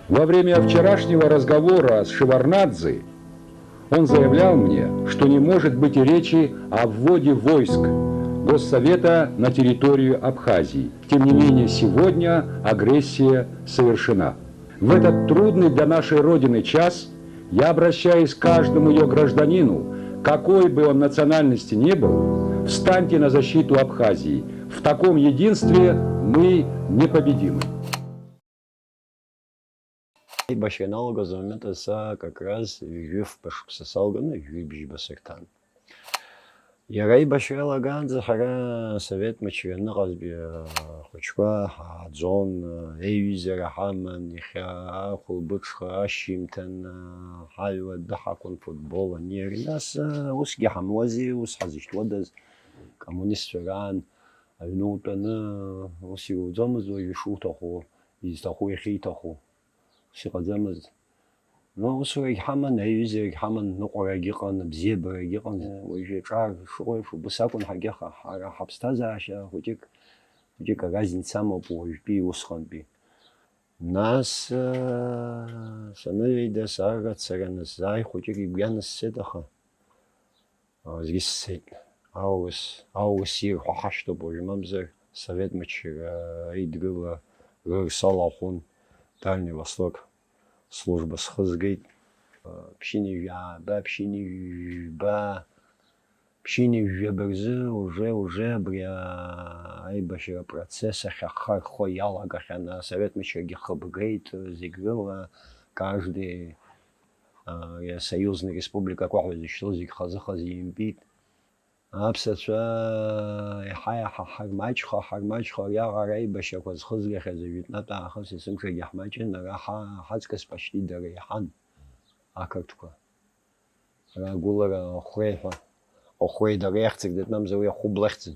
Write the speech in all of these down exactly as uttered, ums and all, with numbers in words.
Во время вчерашнего разговора с Шеварднадзе он заявлял мне, что не может быть и речи о вводе войск Госсовета на территорию Абхазии. Тем не менее, сегодня агрессия совершена. В этот трудный для нашей Родины час я обращаюсь к каждому ее гражданину, какой бы он национальности ни был, встаньте на защиту Абхазии. В таком единстве мы непобедимы. Аибашьра ианалагоз амомент азы сара как раз ҩажәи фба шықәса салганы, ҩажәи бжьба сырҭан. Иара аибашьра иалагаанӡа ҳара асовет мчра аныҟазтәи ахәыҷқәа ҳааӡон, еиҩызара ҳаман, иахьа ахәылбыҽха ашьжьымҭан ҳаҩуа адәы ҳақәын футбол аниари. Нас, усгьы ҳамуази, ус ҳазышьҭуадаз, коммунистцәа раан аҩны утәаны ус иуӡомызт уажәы ишуҭаху, изҭаху иахьиҭаху. Ус иҟаӡамызт. Ну, аусурагь ҳаман, аиҩызарагь ҳаман, ныҟәарагь ыҟан, абзиабарагь ыҟан. Уажәы аҿар шыҟоу еиԥш убыс акәын ҳагьаха, ҳара ҳаԥсҭазаашьа хәыҷык, хәыҷык аразница амоуп уажәтәи усҟантәи. Нас, э, саныҩеида, сааргацараны сзааи хәыҷык игәы ианысҵеит, аха Аӡәгьы сцеит. Аурыс, аурыс ирҳәо ҳашьҭоуп, уажә мамзар, совет мчра аидгыла рырсала ахәын Дальний Восток служба схызгеит. Ԥшьынҩажәи ааба, ԥшьынҩажәи жәба, ԥшьынҩажәи жәаба рзы уже, уже абри аибашьра апроцесс ахь ахы архо иалагахьан, асовет мчрагьы хыбгеит, зегь рыла, каждый Ари асоиузни республикақәа ҳәа изышьҭоу зегь хазы-хазы импит. Аԥсацәа еиҳа-еиҳа ҳармаҷха, ҳармаҷха, ариаҟара аибашьрақәа зхызгахьаз ажәытәнатә аахыс есымшагьы ҳмаҷын, ара ҳа-, ҳаҵкыс пашти дара еиҳан ақырҭқәа. Ара агәылара Охәреи ҳәа, Охәреи дара иахьӡыртәит, мамзар уи ахәыблахьӡын.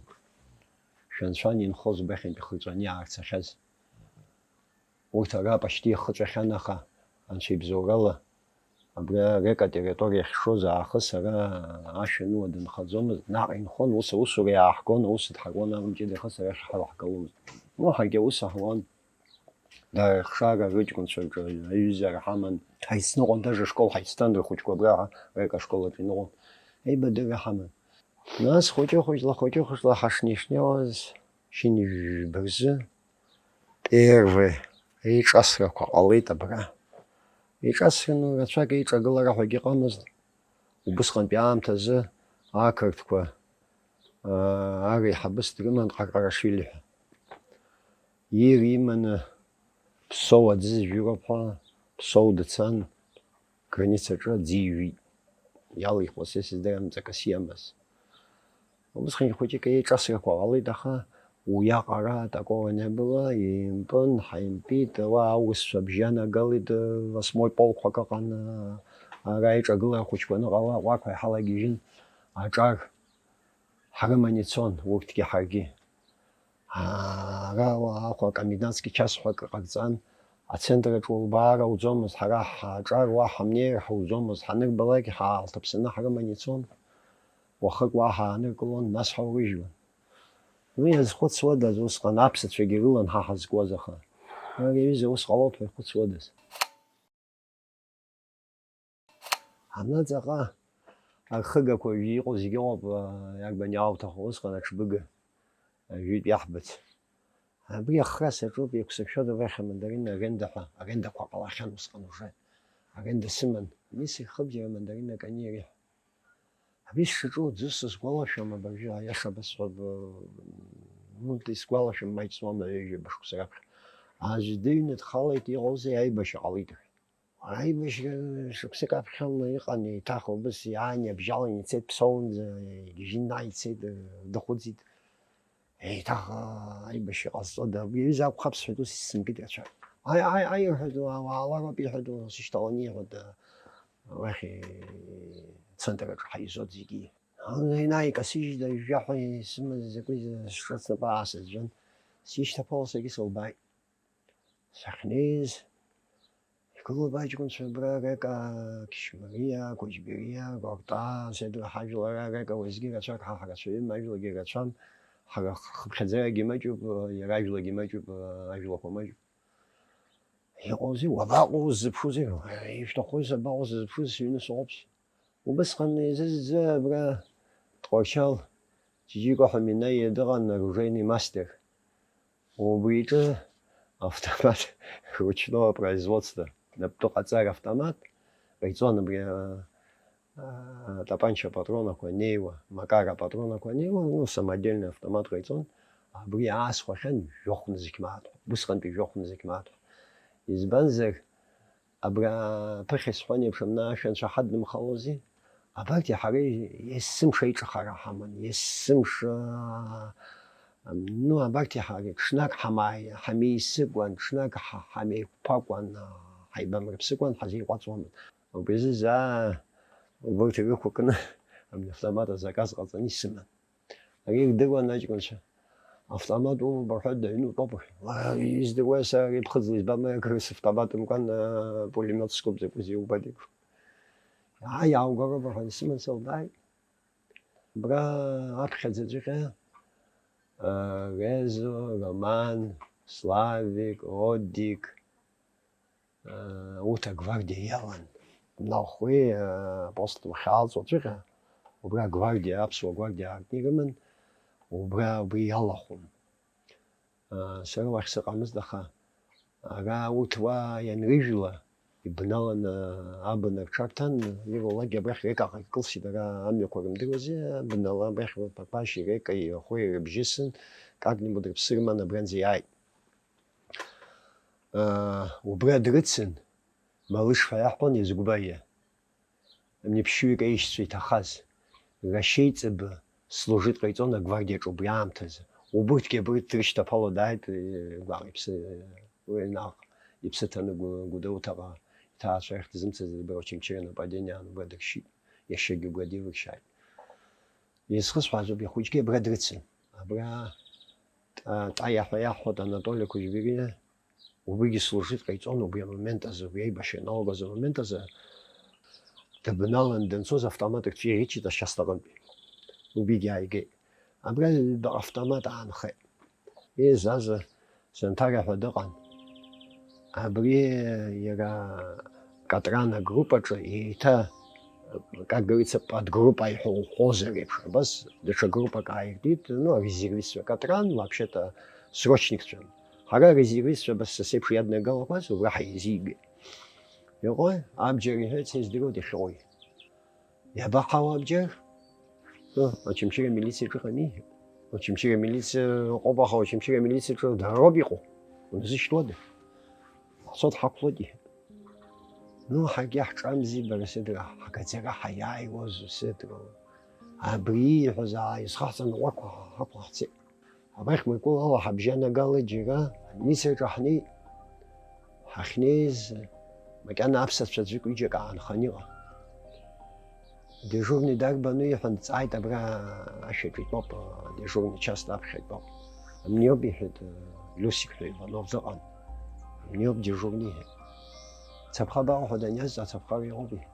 Шәанцәан инхоз убахьынтә ихырҵәаны иаарцахьаз. Урҭ ара пашти ихыҵәахьан, аха анцәа ибзоурала, абра Река атерриториа ахьшоз аахыс ара ашәануа дынхаӡомызт, наҟ инхон, ус аусура иааҳгон, аус дҳаруан, амҷыда ихы сара ахьҳалаҳгаломызт. Ну, ҳаргьы аус аҳуан. Дара рыхшара рыҷкәынцәа рҿы аиҩызара ҳаман. Ҳаицныҟәон, даже ашкол ҳаицҭан, рхәыҷқәа абра Река ашкол аҿы иныҟәон. Аибадырра ҳаман. Нас хәыҷы-хәыҷла, хәыҷы-хәыҷла ҳашнеи-шнеиуаз, шьынҩажәи жәба рзы, первый еиҿасрақәа ҟалеит абра. Еиҿасраны рацәак еиҿагылара ҳәагьы ыҟамызт. Убысҟантәи аамҭазы ақырҭқәа, аа, ареиҳабыс дрыман Ҟарҟарашвили ҳәа. Иир иманы Ԥсоу аӡы зжәыроуп ҳәа, Ԥсоу дцан, границаҿы аӡы иҩит. Иалихуа са исыздырам ҵакыс иамаз. Убысҟангьы хәыҷык еиҿасрақәа ҟалеит, аха уиаҟара такого не было, еимпын, ҳаимпит, уа аурысцәа абжьы анагалеит, восьмой полкқәак ыҟан, ара аиҿагылара хәыҷқәа аныҟала, аҟәақҳәа иҳалагьежьын, аҿар ҳрыман ицон, урҭгьы ҳаргьы. Ара уа Аҟәа комендантски час ҳәа акы ҟарҵан, ацентр аҿы улбаар ауӡомызт, ҳара ҳаҿар уа ҳамнеир ҳауӡомызт, ҳанырбалак ҳаалҭаԥсаны ҳрыман ицон, уахык уа ҳааныркылон, нас ҳаурыжьуан. Уи иазхәыцуадаз усҟан, аԥсацәагьы рылан ҳа ҳазкуаз, аха ари аҩыза ус ҟалоит ҳәа ихәыцуадаз? Анаҵаҟа архыгақәа ҩы иҟоу зегьы ыҟоуп, иарбан иаауҭаху усҟан аҽбыга, ажәытә иаҳбац. Абри ахра саҿуп, еиқәсыршәоит убрахь амандарина аренда ҳәа, арендақәа ҟалахьан усҟан уже. Аренда сыман, Миса ихыбжьара амандарина Каниери ҳәа. Абри сшаҿу аӡәы сызгәалашәом абыржәы, аиаша басҳәап, ну, исгәалашәом, маҷ зуам, ҩажәа бышықәса раԥхьа. Аӡә дыҩны дхалеит, иҟоузеи, аибашьра ҟалеит ҳәа. Аибашьра шықәсык аԥхьа иҟан, еиҭах убыс иаан иабжьалан ицеит, Ԥсоунӡа игьежьын ааицеит, дыхәыцит. Еиҭах, аа, аибашьра ҟазҵода? Абри аҩыза акәхап, сҳәеит, ус исымкит рацәак. Аи, аи, аи, рҳәеит, уа-, уаалароуп, иҳәеит, уа-, сышьҭаланы, иҳәеит, а, уахь, э, центр аҿы ҳаизоит зегьы. Ан-, инаикасыжьит, ажәжәаҳәа исымаз закәи сҿы снапы аасызжәан, сишьҭаԥало саргьы сылбааит. Сахьнеиз, игылоуп аҷкәынцәа абра, Река, Қьышьмариа, Қәыџьбериа, Гәарта, Седра ҳажәлар, Река уеизгьы рацәак, ҳа ҳрацәаҩым, ажәлагьы рацәам, ҳара хыԥхьаӡарагьы маҷуп, иара ажәлагьы маҷуп, ажәлақәа маҷуп. Иҟоузеи, уабаҟоу, уззыԥшузеи? Ишәҭахузеи, сабаҟоу, сзыԥшузеи, сыҩны сыҟоуп. Убысҟан изызӡа абра Тҟәарчал Ҷиҷико ҳәа Минаиа дыҟан, оружейный мастер. Убри иҿы автомат ручного производства, наптәы ҟаҵара автомат ҟаиҵон, абри, а, а, тапанча апатронақәа анеиуа, Макар апатронақәа анеиуа, ну, самодельный автомат ҟаиҵон, абри аасхәахьан жәохә нызқь мааҭ ҳәа, усҟантәи жәохә нызқь мааҭ ҳәа. Избанзар, абра ԥыхьа исҳәон еиԥш, амна ашәанцәа ҳаднымхалози? Абарҭ иаҳа есымша аиҿыхара ҳаман, есымша, ну, абарҭ иаҳа ҽнак ҳамааи-, ҳамеисыкәан, ҽнак ҳа-, ҳамеиқәԥакәан, ҳаибамырԥсыкәан ҳазеиҟәаҵуамызт. Убри азы заа убырҭ ирықәкны абни автомат азаказ ҟаҵаны исыман. Ари ирдыруан аҷкәынцәа. Автомат умоуп рҳәоит, аҩны утәоуп рҳәеит. Уа, издыруеи сара ари ԥхыӡла избама, акры савтомат мкәан, а, пулемиот скуп закәызеи иубаӡом. Ааи, иааугароуп рҳәан, исыман сылбааит. Абра аԥхьаӡаҵәҟьа, а, Резо, Роман, Славик, Одик, урҭ агвардиа иалан. Нахуи апостол хьаалҵо ҵәҟьа, убра агвардиа, аԥсуа гвардиа аартны ирыман, убра убри иалахәын. Сара уахь сыҟамызт, аха ара урҭ уа ианрыжәла, ибналаны абна рҽарҭан, ирулакгьы абрахь Рекаҟа икылсит, ара амҩақәа рымдыруази, абнала абрахь Папашьи Рекаи рхәы ирыбжьысын, как-нибудь рыԥсы рыман абранӡа иааит. Убра дрыцын, Малыш ҳәа иаҳҳәон, иазгәбаиа. Абни ԥшьҩык аишьцәа иҭахаз, Рашьеиҵбы служит ҟаиҵон агвардиаҿы убри аамҭазы. Убырҭгьы абырҭ дрышьҭаԥало дааит, гәаҟ иԥсы, уи наҟ иԥсы ҭаны Гәдоуҭаҟа иҭаацәа рахь дызымцаз, дырбар Очамчыра нападение аан убра дыршьит, иашьагьы убра дивыршьааит. Изхысҳәааз убри ахәыҷгьы абра дрыцын. Абра Т-, Таиа ҳәа иаҳҳәоит Анатоли Кәыжәбериа, убригьы служит ҟаиҵон убри амомент азы, убри аибашьра аналагоз амомент азы, дыбналан данцоз автомат рҿы ирыччеит ашьаслаҟынтәи. Убригьы ааигеит. Абра ҩба автомат аанхеит. Еизаза Санҭара ҳәа дыҟан. Абри иара Катран агруппаҿы еиҭа, как говорится, подгруппа иҳәа уҳәозар еиԥш, абас даҽа группак ааиртит, ну, арезервистцәа. Катран, вообще-то, срочникцәан. Ҳара арезервистцәа абас са сеиԥш иаднагалақәаз убра ҳаизигеит. Иҟои? Абџьар иҳәеит, са издыруеит иахьыҟоу. Иабаҳауа абџьар? Ы, Очамчыра амилициаҿы ыҟами. Очамчыра амилициа ыҟоуп, аха Очамчыра амилициаҿы дара роуп иҟоу. Уназышьҭуада? Ҳцо дҳақәлоит, иҳәеит. Ну, ҳаргьы ҳҿамзи, бара сыдра, ҳгаӡара ҳаиааиуаз сыдра. Абри ииҳәаз ааизхаҳҵан, уақәа ҳақәла ҳцеит. Абахь Мыркәыл ала ҳабжьанагалеит џьара, амилициаҿы ҳнеит. Ҳахьнеиз, макьана аԥсацәа ӡәык-ҩыџьак аанхан иҟан. Дежурный дарбану иҳәан, дҵааит, абра ашәаҿы итәоуп, дежурный част аԥхьа итәоуп. Амни ауп, иҳәеит, Лиусик ҳәа Иванов дыҟан. Амни ауп дежурный, иҳәеит. Цаԥха абаҟаху даниазҵаа, цаԥха ари иҟоуп, иҳәеит.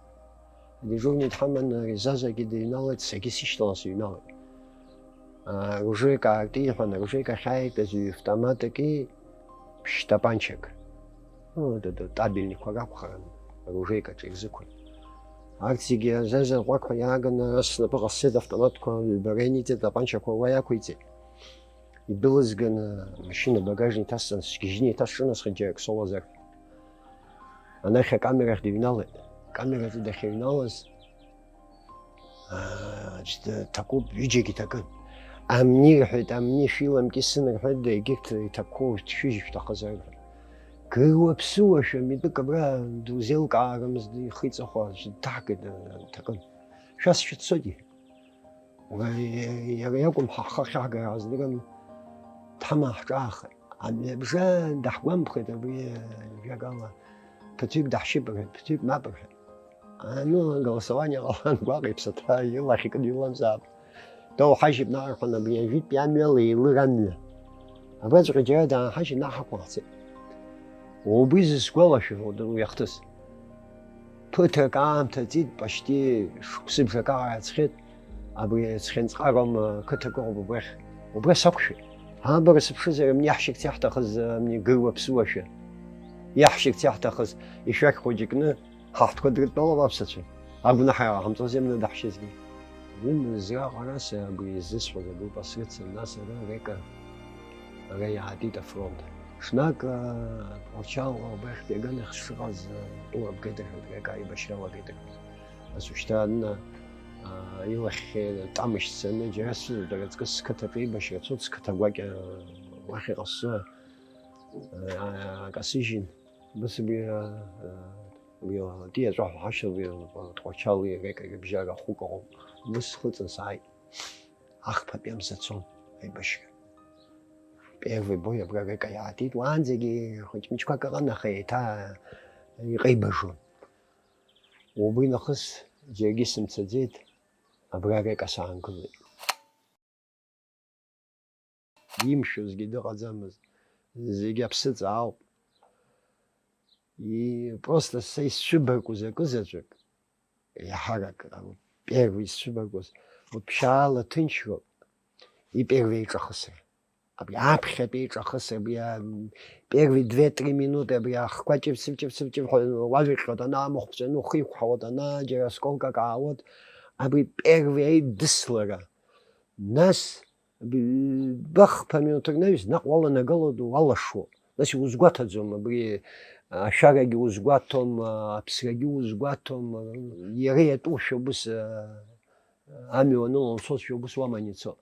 Адежурный дҳаман, Резазагьы дыҩналеит, саргьы сышьҭала сыҩналеит. Оружеик аартит, иҳәан, оружеик ахьааиртыз ҩ-автоматики ԥшь-тапанчак. Ну, д-, д-, табельникқәак акәхарын, оружеик аҿы ирзықәын. Арҭ зегьы Резаза аҟәақҳәа иааганы снапы ҟасҵеит, автоматқәа ҩба реиниҵеит, атапанчақәа уа иақәиҵеит. Идәылызганы, амашьына багажник иҭасҵан, сгьежьны еиҭасҿынасхеит џьарак соуазар. Анахь акамерахь дыҩналеит. Акамераҿы дахьыҩналаз, аа, аӡә д-, ҭакуп, ҩыџьагьы ҭакын. Амни рҳәеит, амни шәиламкьысын рҳәеит, егьырҭ иҭакқәоу шәҭшәыжь шәҭахызар рҳәеит. Гыруа-ԥсыуашәа митәык абра дузеилкаарымызт, ихы иҵыхәа аӡә дҭаҳгеит, ҭакын. Шәас шәыццоит, иҳәеит. Уи иара иакәым ҳхы ахьаҳгара ҳаздырам, дҳаман ҳҿаахеит. Амҩабжа даҳгәамԥхеит абри, жәакала, ԥыҭҩык даҳшьып рҳәеит, ԥыҭҩык мап рҳәеит. А, ну, голосование ҟалан, гәаҟ иԥсаҭа илахь икыдиуламзаап. Доуҳажьып наҟ рҳәон, абри ажәытәтәи амҩала еилыр амҩа. Абраҵәҟьа џьара даанҳажьит, наҟ ҳақәлаҳцеит. Убри зысгәалашәо, уи ахҭыс. Ԥыҭрак аамҭа ҵит, почти шықәсыбжак аҟара ҵхьеит, абри Цхинҵҟаром қыҭак ыҟоуп убрахь. Убра сақәшәеит. Абара сыԥшызар, амни аҳшьыкц иаҳҭахыз, амни гыруа-ԥсуашәа. Иаҳшьырц иаҳҭахыз ишәақь хәыҷы кны, ҳаҳҭқәа дрыдтәалоуп аԥсацәа. Агәнаҳа иҟаҳамҵози амны даҳшьызгьы. Ҩымз раҟара сара абри изысҳәаз абылтәа срыцын, нас ара Река, ара иаатит афронт. Ҽнак, а, Тҟәарчалҟа убахьтәи аганахь сшыҟаз, а, тәыла бгеит рҳәеит, Река аибашьра алагеит рҳәеит. Нас ушьҭа Анна, а, илахь тамышь цаны, џьара сыӡәӡәар аҵкыс сқыҭаҿы еибашьра цоит, сқыҭа гәакьа уахь иҟасҵо, а, акасыжьын. Бысыбжьы, а, а, Уи атәи аҵәаҳәа ҳашьҭалҵеит, Тҟәарчали Рекеи рыбжьара хәык ыҟоуп. Убыс схыҵын сааит. Ахԥатәи амза цон аибашьра. Первый бой абра Река иаатит, уаанӡагьы хәыҷ-мыҷқәак ыҟан, аха еиҭа иҟеибажон. Убри нахыс џьаргьы сымцаӡеит, абра Река саангылеит. Имшәозгьы дыҟаӡамызт, зегь аԥсыӡ ауп. И-, просто са исцәыбаркуаз акы заҵәык, еиҳарак, первый исцәыбаркуаз, вот ԥшьаала ҭынчроуп, ипервый еиҿахысра. Абри аԥхьатәи еиҿахысра, абри а-, первый две-три минуты, абри ахқәа ҷыф-сыф, ҷыф-сыф, ҷыф ҳәа уажәыхьуа данаамахәҵәаны ухы иқәҳауа дана, џьара сколкак аауеит, абри первый аидыслара. Нас, б-, бахԥа минуҭ рнаҩс, наҟ уаланагалоит, уалашо. Нас иузгәаҭаӡом, абри ашәарагьы узгәаҭом, аԥсрагьы узгәаҭом, иара иатәушәа убыс, амҩа уанылан уцозшәа убыс уаман ицо.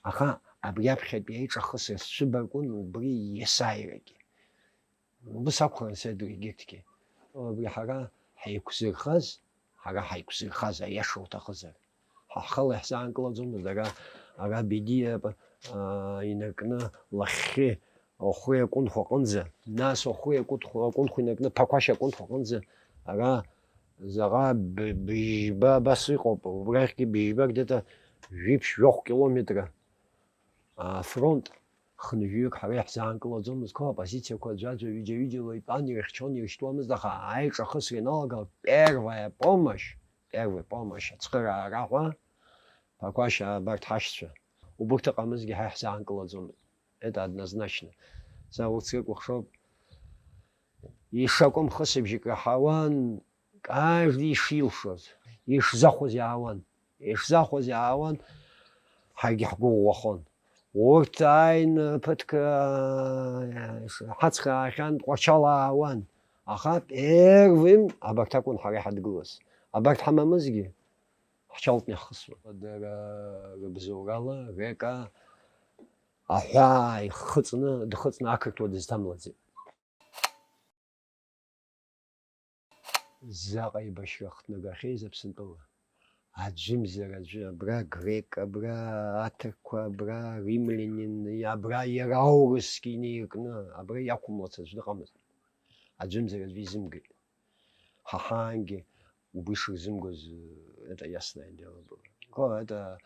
Аха абри аԥхьатәи аиҿахысра сцәыбаркәын убри иесааирагьы. Убыс акәхарын сеидру егьырҭгьы. Абри ҳара ҳаиқәзырхаз, ҳара ҳаиқәзырхаз, аиаша уҭахызар. Ҳа ҳхала иаҳзаанкылаӡомызт ара, ара Бедиа, аа, инаркны лахьхьи, ахәи акәынхә аҟынӡа, нас ахәи акәынхә, акәынхә инаркны Ԥақәашь акәынхә аҟынӡа, ара заҟа б-, быжьба абас иҟоуп, убрахьгьы быжьба где-то жәиԥшь-жәохә километра. Афронт хынҩажәаҩык ҳара иаҳзаанкылаӡомызт, қо аппозициақәа аӡәаӡәа ҩыџьа-ҩыџьала итәан, ирыхьчон, ирышьҭуамызт, аха аиҿахысра ианалага, первая помощь, первая помощь, ацхыраара ҳәа, Ԥақәашь абарҭ ҳашьцәа, убырҭ ыҟамызгьы ҳа иаҳзаанкылаӡомызт. Это однозначно. Са урҭ срыкәыхшоуп. Ишакәым хысыбжьык раҳауан, каждый ишилшоз, ишзахәоз иаауан, ишзахәоз иаауан, ҳаргьы ҳгәыӷәӷәахон. Урҭ ааины ԥыҭк, аа, ҳацхраахьан, Тҟәарчал аауан, аха первым абарҭ акәын ҳара иҳадгылаз. Абарҭ ҳамамызгьы, ҳчалтны иаҳхысуан. Дара рыбзоурала Река аҳәаа ихыҵны, дхыҵны ақырҭуа дызҭамлаӡеит. Заҟа еибашьра хҭнагахьеиз Аԥсынтәыла. Аӡәымзар аӡәы, абра грек, абра аҭырқәа, абра римлянин, абра иара аурысгьы инеиркны, абра иақәымлац аӡә дыҟамызт. Аӡәымзар аӡәы изымгеит. Ҳаҳаангьы убри шырзымгоз, это ясное дело было. Ко-, это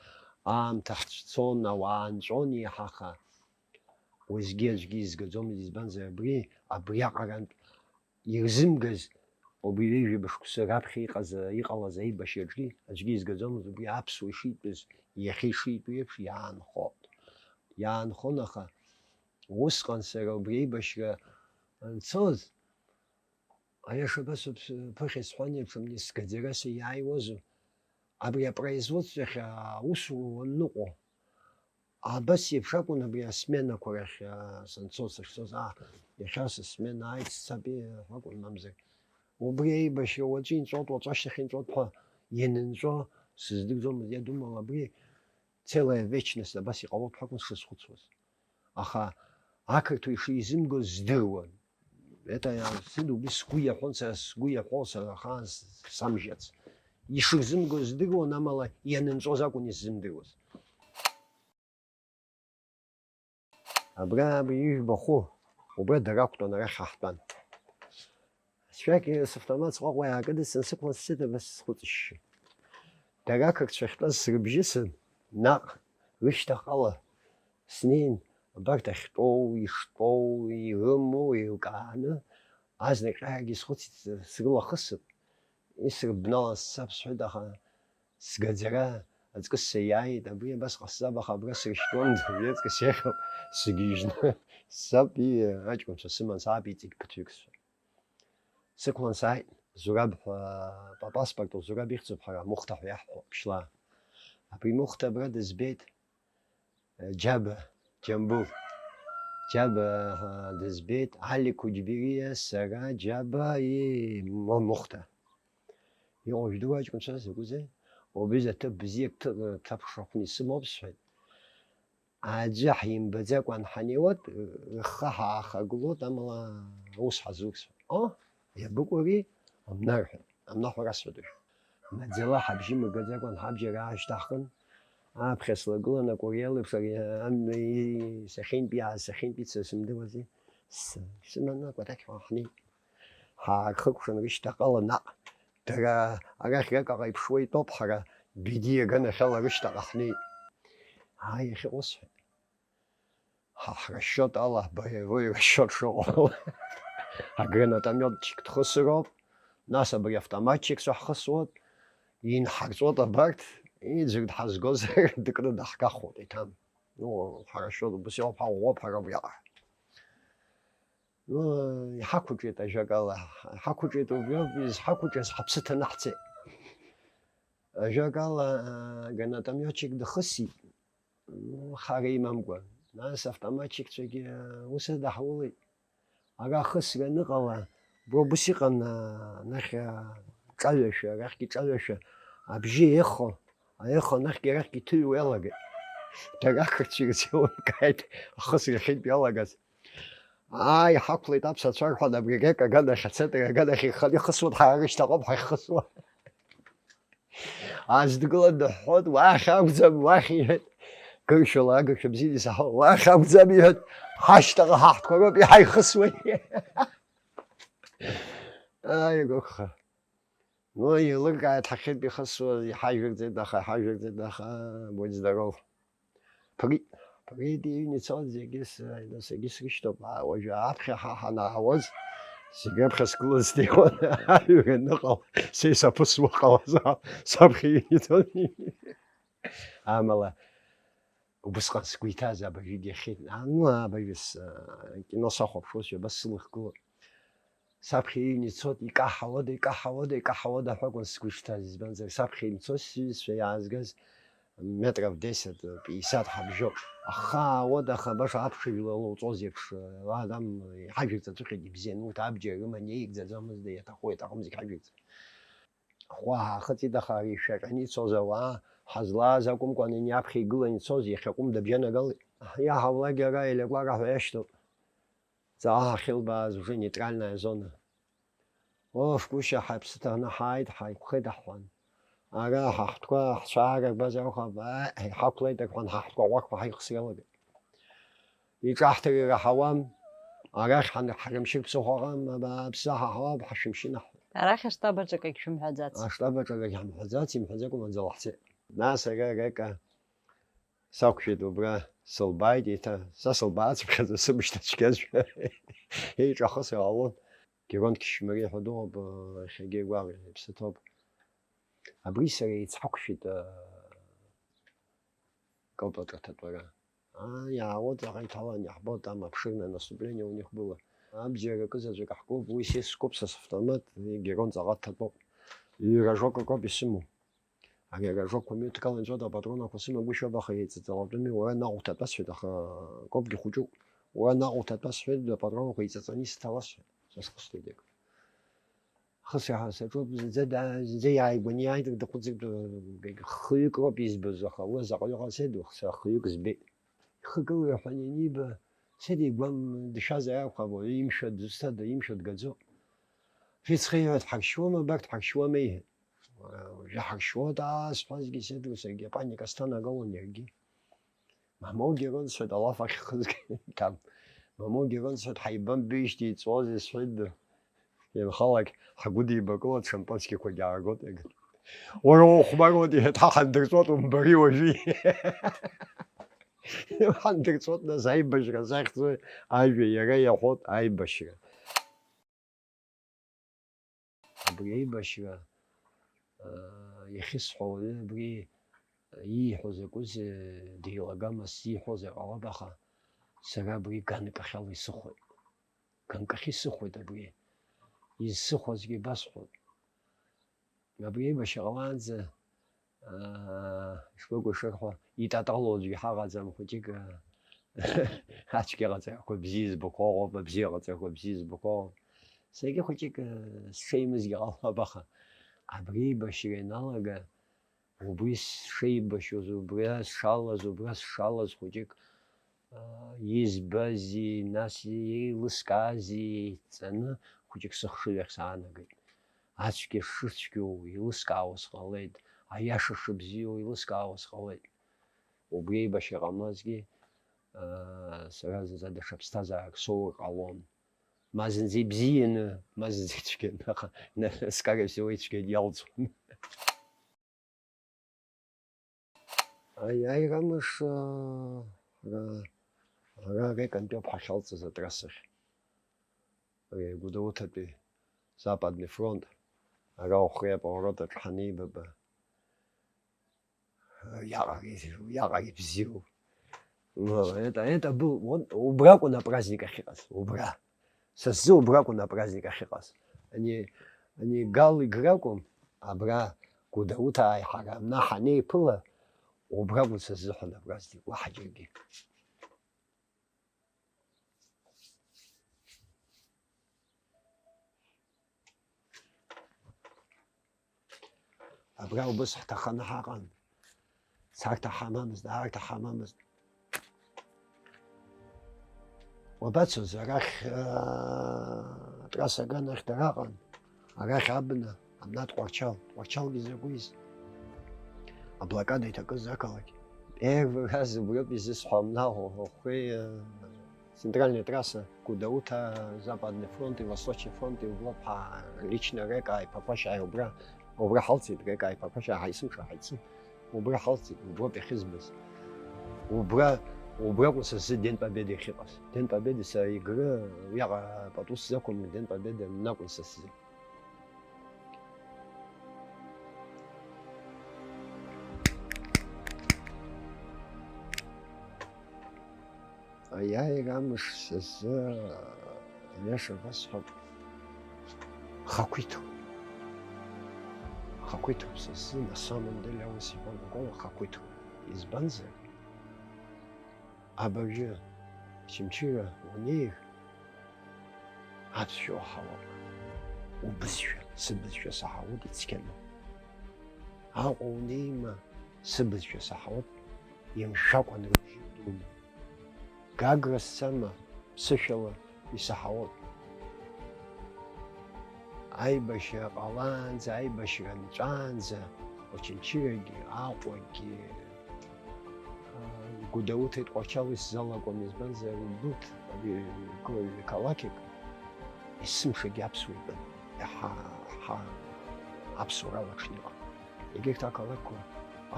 аамҭа ҳцон, ауаа нҵәон еиҳа, аха уеизгьы аӡәгьы изгаӡомызт, избанзар, абри, абриаҟарантә ирзымгаз, убри ҩажәа мышқәса раԥхьа иҟаз, иҟалаз аибашьраҿгьы аӡәгьы изгаӡомызт, убри аԥсуа ишитәыз, иахьа ишитәу еиԥш иаанхон. Иаанхон, аха усҟан сара убри аибашьра анцоз, аиаша абас ауп, ԥыхьа исҳәан еиԥш, сгаӡарас иааиуазу? Абри апроизводствоахь аусура уанныҟәо, абас еиԥш акәын абри асменақәа рахь, аа, санцоз, сахьцоз, аа, иахьа сысмена ааит, сцап, иҳәа акәын, мамзар. Убри аибашьра уаҵәы инҵәот, уаҵәы ашьҭахь инҵәот ҳәа ианынҵәо сыздырӡомызт, иадумала, абри целая вечность абас иҟалоит ҳәа акәын сшазхәыцуаз. Аха ақырҭуа ишизымгоз здыруан. Это я сыд убри сгәы иаҳәон, сара сгәы иаҳәо, сара ахаан с-, самжьац. Ишырзымгоз здыруан, амала ианынҵәоз акәын исзымдыруаз. Абра абри ижәбахәы, убра дара ақәтәан арахь ҳаҳтәан. Сшәақь савтомат сҟәаҟәа иаакыдысҵан, сықәлан сцеит абас схәыҵышьшьы. Дара ақырҭцәа ахьтәаз срыбжьысын, наҟ рышьҭахьҟала снеин, абарҭ ахьтәоу, иштәоу, ирымоу еилкааны, азнык ҟьарагьы схәыцит, срылахысып, исрыбналан сцап сҳәеит, аха сгаӡара аҵкыс саиааит, абри абас ҟасҵап, аха абра срышьҭуам, дырҩаҵкыс иахьоуп, сгьежьны сцап, ии, аҷкәынцәа сыман саап, иҵегь ԥыҭҩык сҳәеит. Сықәлан сааит, Зураб ҳәа, апаспорт Зураб ихьӡуп ҳара, Мухҭа ҳәа иаҳҳәо, Ԥшьлаа. Абри Мухҭа абра дызбеит, Џьаба, Џьамбул. Џьаба, ҳа, дызбеит, Али Қәыџьбериа, сара, Џьаба, и, Мо-, Мухҭа. Иҟоу жәдыруа аҷкәынцәа закәызеи? Убри изы аҭыԥ бзиак ҭы-, ҭаԥшрахәны исымоуп, сҳәеит. Аӡәы ҳимбаӡакәа анҳанеилак, рхы ҳаахагылоит, амала аус ҳазур сҳәеит. О, иабыкәу ари? Амнар ҳәа, амнахә расҳәоит уажә. Маӡала ҳабжьы мыргаӡакәан ҳабџьар аашьҭаҳхын, аԥхьа слагылан акәариал еиԥш ари амҩа исахьынтә иааз сахьынтә ицаз сымдыруази. С-, сыманы акәадақь ҳәа ҳнеит. Ҳаархыкәшан рышьҭахьҟала наҟ. Дара арахь раҟара иԥшуа итәоуп, ҳара Бедиа аганахьала рышьҭахьҟа ҳнеит. Ааи, иахьа усҳәеит. Ҳа ҳрасчиот ала, боевой расчиот шыҟоу, агранатомиотчик дхысыроуп, нас абри автоматчикцәа ҳхысуеит, инҳарҵуеит абарҭ, иӡәыр дҳазгозар дыкны даҳгахуеит, иҭам. Ну, ҳарасчиот убас иоуп, ҳаӷәӷәоуп ҳара убриаҟара. Ну, иҳақәыҿиеит ажәакала, иҳақәыҿиеит убриоуп, изҳақәыҿиаз ҳаԥсы ҭаны ҳцеит. Ажәакала, агранатомиотчик дхысит, ну, хара имамкәа. Нас автоматчикцәагьы, ус ада ҳаулеит. Ара ахысра аныҟала, бро, убыс иҟан, а, анахь, а, ҿаҩашәа, арахьгьы ҿаҩашәа, абжьы еихо, аихо анахьгьы арахьгьы иҭыҩуа иалагеит. Дара ақырҭцәа ирзеилымкааит, ахысра ахьынтә иалагаз. Ааи, ҳақәлеит аԥсацәа рҳәан, абри Гек аганахь ацеит, ари аганахь иханы ихысуан, ҳара рышьҭахьҟоуп ҳахьхысуа. Аӡә дгылан дыҳәҳәон, уахь акәӡам, уахь, иҳәеит. Гыршәала агыршәа бзианы исаҳауан, уахь акәӡам, иҳәеит, ҳашьҭахьҟа ҳаҳҭқәа роуп иҳаихысуеит. Ааи, агәықәха. Ну, еилыркааит ҳахьынтә ихысуаз, иҳажәырҵеит, аха, иҳажәырҵеит, аха, будь здоров. При-, придиҩны ицоит зегьы, с-, зегьы срышьҭоуп. А, уажәы аԥхьа ҳа ҳанаауаз, зегьы аԥхьа сгылан снеиуан, аҩра аныҟала, са исаԥысуа ҟалаз, саԥхьа иҩнаҭон. Амала, убысҟан сгәы иҭаз абажәгьы ахьит. А, ну, абажәы с-, кино сахәаԥшуазшәа, абас сылахь гылоуп. Саԥхьа иҩны ицоит, икаҳауада, икаҳауада, икаҳауада ҳәа акәын сгәы ишҭаз, избанзар, саԥхьа имцоз сҩызцәа иаазгаз метров десять, пятьдесят ҳабжьоуп. Ахаауада, аха баша аԥшыжәла лоуҵоз еиԥш, адам иҳажәырҵа ҵәҟьагь ибзиан, урҭ абџьар рыман еигӡаӡомызт, иаҭаху иаҭахым зегь ҳажәырҵа. Ахәы ҳаахыҵит, аха ари ишәаҟьаны ицоз ауаа ҳазлааз акәымкәан, ани аԥхьа игылан ицоз, иахьакәым дабжьанагалеит. Иаҳаулагьы ара Елиакәара ҳәа иашьҭоуп. Ҵаа ҳахьылбааз уже нейтральная зона. Оф, гәышьа, ҳаԥсы ҭаны ҳааит, ҳаиқәхеит, ҳҳәан. Ара ҳаҳтәқәа ҳцәаарырбаз акәхап, аҳ, иҳақәлеит, рҳәан, ҳаҳтәқәа ҟәаққәа ҳаихсыр иалагеит. Иҿаҳҭыр ираҳауам, арахь ҳан-, ҳрымшьыр ԥсыхәа ыҟам, абааԥсы, ҳаҳауап, ҳашәымшьын, ҳҳәеит. Арахь аштаб аҿы акагь шәымҳәаӡац? Аштаб аҿы акагь ҳамҳәаӡац, имҳәаӡакәа маӡала ҳцеит. Нас ара Река сақәшәеит убра, сылбааит еиҭа, са сылбаацыԥхьаӡа сымшьҭацәгьазшәа еиҿахысыр ҟалон. Герон Кьышьмариа ҳәа дыҟоуп, иахьагьы игәаҟ-, иԥсы ҭоуп. Абри сара еицҳақәшәеит, а, акылԥаҿ аҭатәара. Аа, иаауеит, ҵаҟа иҭалан иаҳбоит, ам аԥшырны анаступление у них было. Абџьар акы заҵәык ҳкуп, уи сескуп, са савтомат, Герон ҵаҟа дҭатәоуп. Ҩ-рожок акоуп исымоу. Ари арожокқәа мҩаҭгала инҵәоит, апатронақәа сымагәышьоуп, аха еиҵаҵалатәыми, уара наҟ уҭатәа сҳәеит, аха акопгьы хәыҷуп. Уара наҟ уҭатәа сҳәеит, апатронақәа еиҵаҵаны исҭала сҳәеит, са схысҭоит егь. Ахысра ҳәа саҿуп, зынӡа да-, зынӡа иааигәаны иааит, дыҟәыҵ-, хҩык роуп избоз, аха уи заҟаҩы ҟалҵеи, ду-, са хҩык збеит. Ихы кылра ҳәа аниба, сыдигәам, дшәазар акәхап, уаҩы имшәа дызҭада, имшәа дгаӡоуп. Шәыцхеиҳәа дҳаршьуама, абарҭ ҳаршьуама иҳәеит. Уажәы ҳаршьуоит, аа, сҳәазгьы сыдгьы, саргьы апаника сҭанагалон иаргьы. Мамоу Герон сҳәеит, алаф ахьхызгеит, там. Мамоу Герон сҳәеит, ҳаибамбеижьҭеи иҵуазеи сҳәеит, ду. Инхалак ҳгәыдибакылоит, шампанскиқәагьы ааргоит, иагоит. Уара ухәмаруеит, иҳәеит, ҳа ҳандырҵуеит, умбари уажәы. Ҳандырҵуеит, нас аибашьра захьӡу ажәа иара иаҳәоит, аибашьра. Абри аибашьра, аа, иахьысҳәо уаҩы абри ииҳәо закәызеи, деилагамызт, ииҳәозар ҟалап, аха сара абри ганкахьала исыхәеит. Ганкахьы исыхәеит абри. изсыхәозгьы басҳәон. Абри аибашьра ҟалаанӡа, аа, ишԥакәу ишырҳәо, итатало аӡәгьы ҳаҟаӡам, хәыҷык, аа, ацәгьа ҟаҵарақәа бзиа збақәа ыҟоуп, абзиа ҟаҵарақәа бзиа збақәа ыҟоуп. Саргьы хәыҷык, аа, сҽеимызгьы ҟалап, аха абри аибашьра ианалага, убри сшеибашьуаз, убра сшалаз, убра сшалаз хәыҷык, аа, избази, нас еилыскаази еидҵаны хәыҷык сыхшыҩ ахь саанагеит. Ацәгьа шыцәгьоу еилыскаауа сҟалеит, аиаша шыбзиоу еилыскаауа сҟалеит. Убри аибашьра ҟамлазгьы, аа, сара зынӡа даҽа ԥсҭазаарак соур ҟалон. Ма зынӡа ибзианы, ма зынӡа ицәгьаны, аха на-, скорее всего, ицәгьаны иалҵуан. Аиааира амш, аа, ара, ара Рекантәи ауп ҳахьалҵыз атрассахь. Ари Гәдоуҭатәи Западный фронт, ара Охәреи аповорот аҿы ҳанеибаба, иаҟагьы, иаҟагьы бзиоуп. Ну, это, это был, вот, убра акәын апраздник ахьыҟаз, убра. Са сзы убра акәын апраздник ахьыҟаз. Ани, ани Гал Игра акәым, абра Гәдоуҭа аиҳара амна ҳанеиԥыла, убра акәын са сзыҳәан апраздник, уаҳа џьаргьы. Абра убыс ҳҭаханы ҳаҟан. Царҭа ҳамамызт, аарҭа ҳамамызт. Уабацоз, арахь, аа, атрасса аганахь дара ыҟан. Арахь абна, абна Тҟәарчал. Тҟәарчалгьы закәиз? Аблокада иҭакыз ақалақь. Первый раз убриоуп изысҳәо, абна Охәреи, аа, Центральная трасса, Гәдоуҭа, Западный фронт и Восточный фронт, и уброуп ҳа лично Река аиԥаԥашьа, убра, убра ҳалҵит, Река аиԥаԥашьа, ҳаицымша, ҳаицым. Убра ҳалҵит, уброуп иахьызбаз. Убра, убра акәын са сзы День Победы иахьыҟаз. День Победы са Игры уиаҟа пату сзақәым, День Победы акәын са сзы. Аиааира амш са сзы, аиаша басҳәап, хақәиҭуп. Хақәиҭуп са сзы, на самом деле, аус иҳәан акәала, хақәиҭуп. Избанзар, абыржәы Очамчыра унеир, аԥсшәа уаҳауап. Убызшәа, сыбызшәа саҳауеит ицқьаны. Аҟәа унеима, сыбызшәа саҳауеит, имшәакәан рыбжьы дуны. Гагра сцама, ԥсышәала исаҳауеит. Аибашьра ҟалаанӡа, аибашьра нҵәаанӡа, Очамчырагьы, Аҟәагьы, аа, Гәдоуҭеи Тҟәарчали сзалакуам, избанзар, убырҭ, ари, ко-, қалақьк есымшагьы аԥсуа итәын, иаҳа, ҳа, аԥсуара алаҽны иҟан. Егьырҭ ақалақьқәа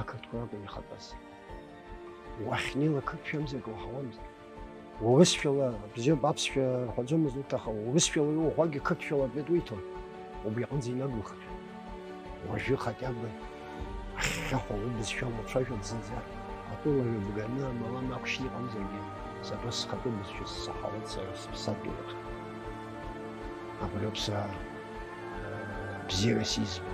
ақырҭқәа ракәын ихатәаз. Уахьнеила қырҭшәамзаргьы уаҳауамызт. Урысшәала, бзиоуп, аԥсшәа рҳәаӡомызт урҭ, аха урысшәала иуҳәогьы қырҭшәалатәи атәы иҭон. Убри аҟынӡа инагымхахьан. Уажәы хотя бы ахьхьаҳәа убызшәа уацәажәон зынӡа. Атәыла рыбганы амалам ақәшьны иҟамзаргьы, сатәа схатәы бызшәа саҳауеит сара сыԥсадгьыл ахь. Абриоуп сара, э, бзиара сизбо.